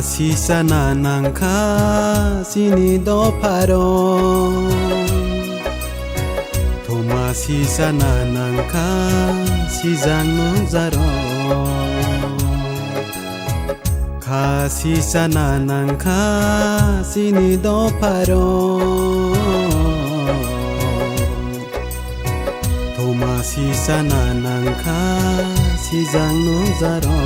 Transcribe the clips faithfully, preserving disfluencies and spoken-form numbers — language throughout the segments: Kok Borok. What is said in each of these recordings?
Sisana nangkha chini dopharo, thuma sisana nangkha sijak nungjaro. Kha sisana nangkha chini dopharo, thuma sisana nangkha sijak nungjaro.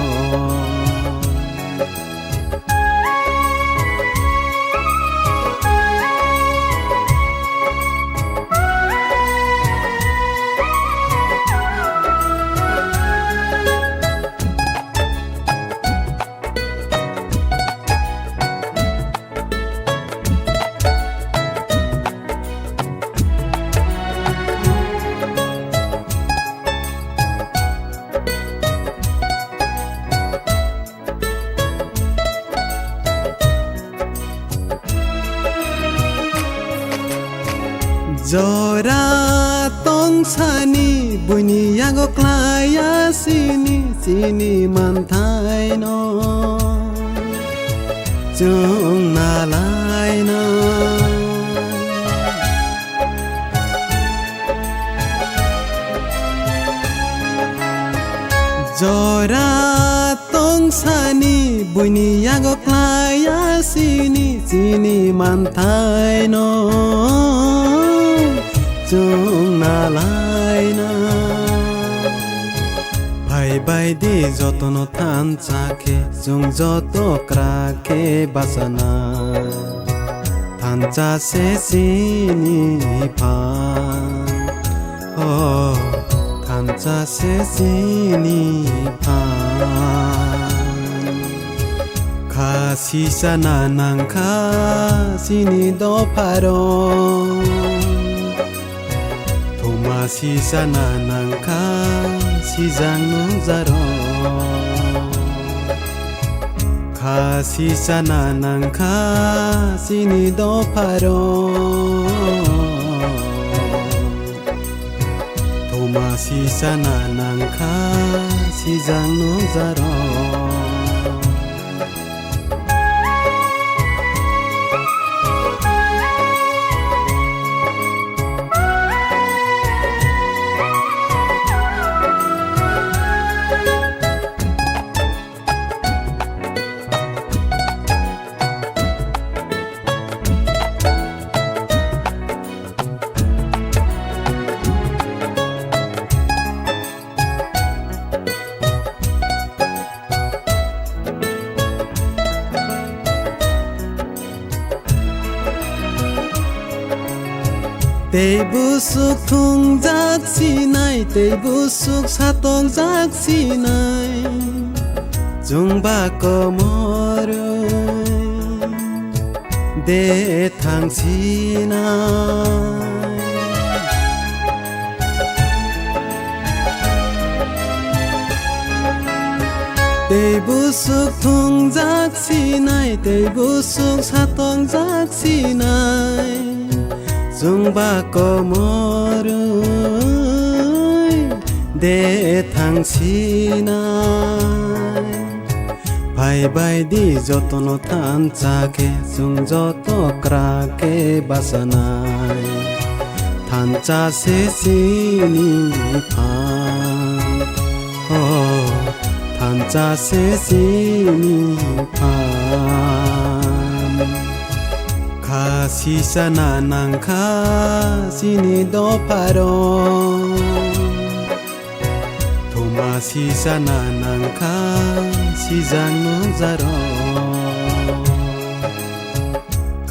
Jora tongsani buini yago klaiya sini, chini manthaino chwng nalaina. Jora tongsani buini yago klaiya sini, chini manthaino chwng nalaina. Phaibai di jotono thansa khe, chwng joto kwrak khe bachana. Thansa se chini phan, o, thansa se chini phan. Kha sisana nangkha chini dopharo, thuma sisana nangkha sijak nungjaro. Kha sisana nangkha chini dopharo, thuma sisana nangkha sijak nungjaro. Tei busuk thungjak sinai, tei busuk satokjak sinai, chwngba komorwi de thang sinai. Tei busuk thungjak sinai, tei busuk satokjak sinai, chwngba komorwi de thang sinai. Phaibai di jotono thansa khe, chwng joto kwrak khe bachanai. Thansa se chini phan, o, thansa se chini phan. Kha sisana nangkha chini dopharo, thuma sisana nangkha sijak nungjaro.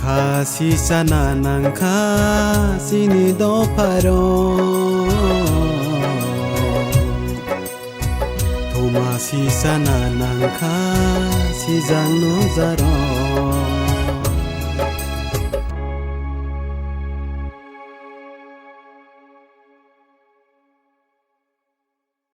Kha sisana nangkha chini dopharo, thuma sisana nangkha sijak nungjaro.